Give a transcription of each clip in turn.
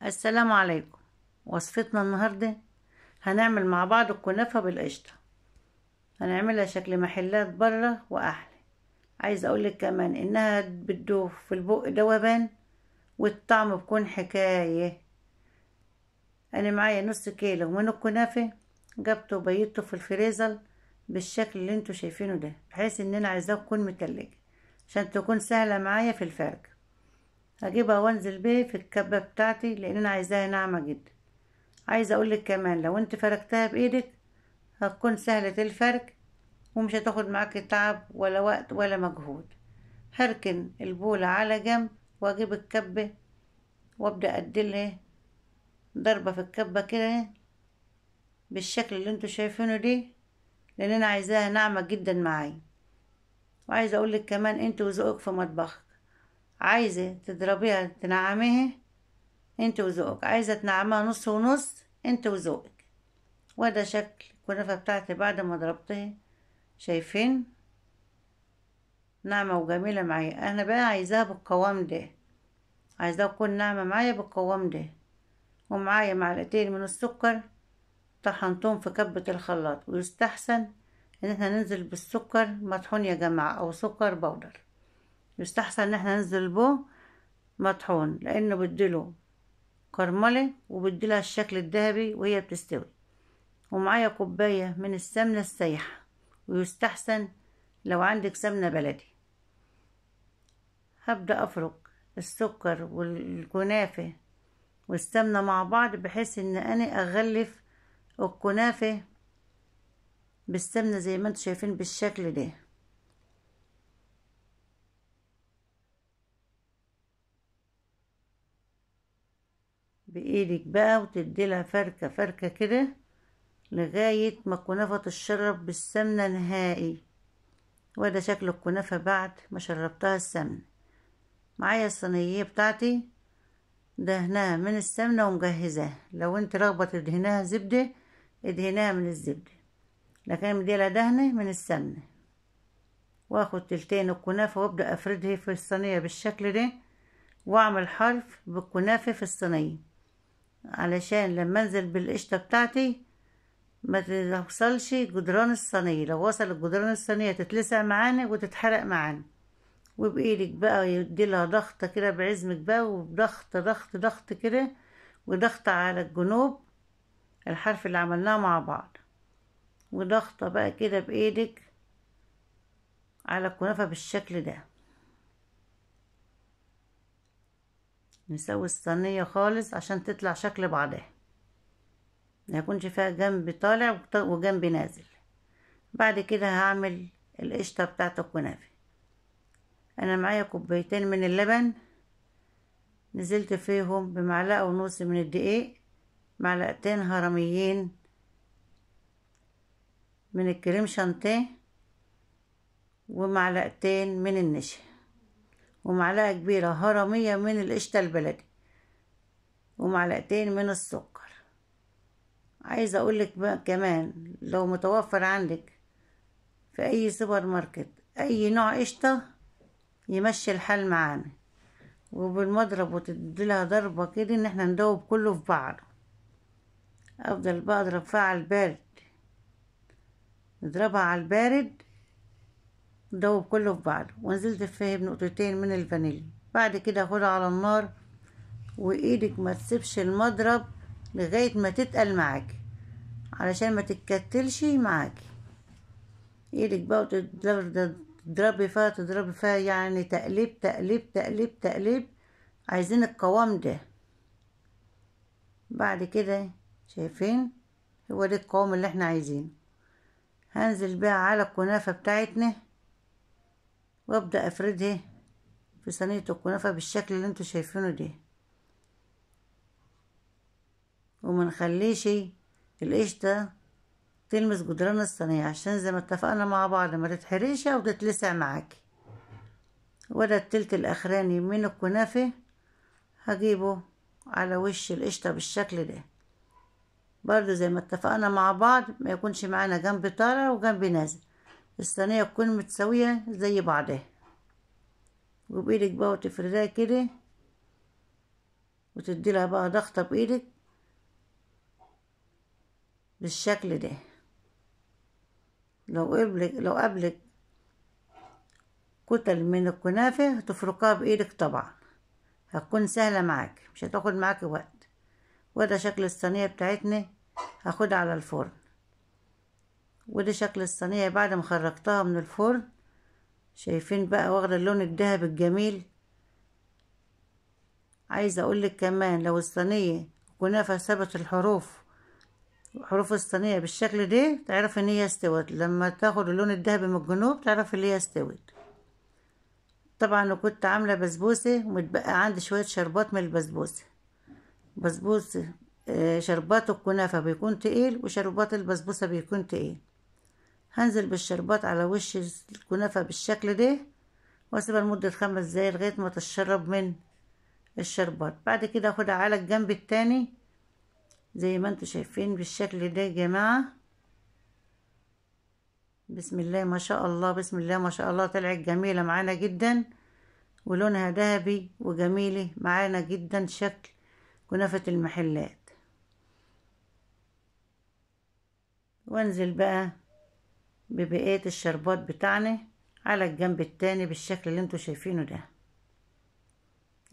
السلام عليكم. وصفتنا النهارده هنعمل مع بعض الكنافه بالقشطه، هنعملها شكل محلات بره واحلى. عايزه اقولك كمان انها بتدوب في البق دوبان، والطعم بيكون حكاية. انا معايا نص كيلو من الكنافه، جبته وبيته في الفريزر بالشكل اللي انتوا شايفينه ده، بحيث ان انا عايزاه تكون متلجه عشان تكون سهلة معايا في الفرك. هجيبها وانزل بيه في الكبه بتاعتي لان انا عايزاها ناعمة جدا. عايزه اقولك كمان لو انت فركتها بايدك هتكون سهلة الفرك ومش هتاخد معاك تعب ولا وقت ولا مجهود. هركن البوله على جنب واجيب الكبه وابدا اديلها ضربه في الكبه كده بالشكل اللي انتوا شايفينه دي، لان انا عايزاها ناعمة جدا معايا. وعايزه اقولك كمان انت وذوقك في مطبخك، عايزه تضربيها تنعميها انت وذوقك، عايزه تنعمها نص ونص انت وذوقك. وده شكل الكنافه بتاعتي بعد ما ضربتها، شايفين ناعمة وجميلة معايا. انا بقى عايزاها بالقوام ده، عايزاها تكون ناعمة معايا بالقوام ده. ومعايا معلقتين من السكر طحنتهم في كبه الخلاط، ويستحسن ان احنا ننزل بالسكر مطحون يا جماعة او سكر بودر، يستحسن ان احنا ننزل به مطحون لانه بيديله كرمله وبيديلها الشكل الذهبي وهي بتستوي. ومعايا كوباية من السمنة السايحه، ويستحسن لو عندك سمنه بلدي. هبدا افرك السكر والكنافه والسمنه مع بعض بحيث ان انا اغلف الكنافه بالسمنه زي ما انتم شايفين بالشكل ده. بايدك بقى وتديلها فركه فركه كده لغاية ما الكنافه تتشرب بالسمنه نهائي. وده شكل الكنافه بعد ما شربتها السمنة. معايا الصينية بتاعتي دهناها من السمنة ومجهزاها، لو انت رغبة تدهناها زبدة ادهناها من الزبدة، لكن مديلها دهنه من السمنة. واخد تلتين الكنافه وابدا افردها في الصينية بالشكل ده، واعمل حرف بالكنافه في الصينية علشان لما انزل بالقشطه بتاعتي ما توصلش جدران الصينية. لو وصلت جدران الصينية تتلسع معانا وتتحرق معانا. وبايدك بقى يديلها ضغطه كده بعزمك بقى، وبضغط ضغط ضغط كده، وضغط على الجنوب الحرف اللي عملناه مع بعض، وضغطه بقى كده بايدك على الكنافه بالشكل ده. نسوي الصينية خالص عشان تطلع شكل بعضها، ما يكونش فيها جنب طالع وجنب نازل. بعد كده هعمل القشطه بتاعت الكنافه. انا معايا كوبايتين من اللبن، نزلت فيهم بمعلقه ونص من الدقيق، معلقتين هرميين من الكريم شانتيه، ومعلقتين من النشا، ومعلقة كبيرة هرميه من القشطه البلدي، ومعلقتين من السكر. عايزه اقولك بقى كمان لو متوفر عندك في اي سوبر ماركت اي نوع قشطه يمشي الحال معانا. وبالمضرب وتديلها ضربه كده ان احنا ندوب كله في بعضه. افضل بقى اضرب فيها على البارد، نضربها على البارد ندوب كله في بعضه. ونزلت فيه بنقطتين من الفانيليا. بعد كده اخدها على النار، وايدك ما تسيبش المضرب لغاية ما تتقل معاكي علشان ما تتكتلش معاكي. ايدك بقى وتضربي فيها تضربي فيها، يعني تقليب تقليب تقليب تقليب، عايزين القوام ده. بعد كده شايفين هو ده القوام اللي احنا عايزينه. هنزل بقى على الكنافه بتاعتنا وابدا افردها في صينية الكنافه بالشكل اللي انتوا شايفينه ده. وما نخليش القشطه تلمس جدران الصينية عشان زي ما اتفقنا مع بعض ما تتحرقش او تتلسع معاكي. وده التلت الاخراني من الكنافه هجيبه على وش القشطه بالشكل ده، برضو زي ما اتفقنا مع بعض ما يكونش معانا جنب طالع وجنب نازل، الصينية تكون متساوية زي بعضها. وبايدك بقى وتفردها كده وتدي لها بقى ضغطة بايدك بالشكل ده. لو قبلك كتل من الكنافة هتفركها بايدك طبعا، هتكون سهلة معاك مش هتاخد معاك وقت. وده شكل الصينية بتاعتنا، هاخدها على الفرن. وده شكل الصينية بعد ما خرجتها من الفرن، شايفين بقى واخدة اللون الذهبي الجميل. عايزة اقولك كمان لو الصينية كنافة ثبت الحروف، حروف الصينية بالشكل ده، تعرف ان هي استوت. لما تاخد اللون الذهبي من الجنوب تعرف ان هي استوت. طبعا كنت عاملة بسبوسة ومتبقى عندي شوية شربات من البسبوسة. بسبوسة شربات الكنافة بيكون تقيل، وشربات البسبوسة بيكون تقيل. هنزل بالشربات على وش الكنافة بالشكل ده، واسيبها لمدة 5 دقايق لغاية ما تتشرب من الشربات. بعد كده اخدها على الجنب التاني زي ما انتوا شايفين بالشكل ده يا جماعة. بسم الله ما شاء الله، بسم الله ما شاء الله، طلعت جميلة معانا جدا، ولونها ذهبي وجميلة معانا جدا، شكل كنافة المحلات. وانزل بقى ببقية الشربات بتاعنا على الجنب التاني بالشكل اللي انتوا شايفينه ده.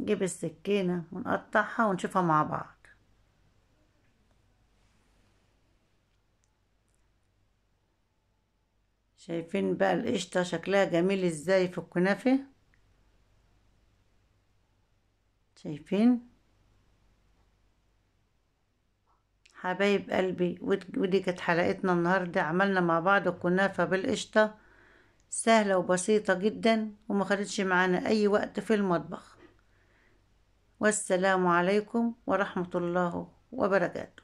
نجيب السكينة ونقطعها ونشوفها مع بعض. شايفين بقى القشطة شكلها جميل ازاي في الكنافة؟ شايفين حبايب قلبي؟ ودي كانت حلقتنا النهاردة، عملنا مع بعض الكنافة بالقشطة، سهلة وبسيطة جدا وما خدتش معانا اي وقت في المطبخ. والسلام عليكم ورحمة الله وبركاته.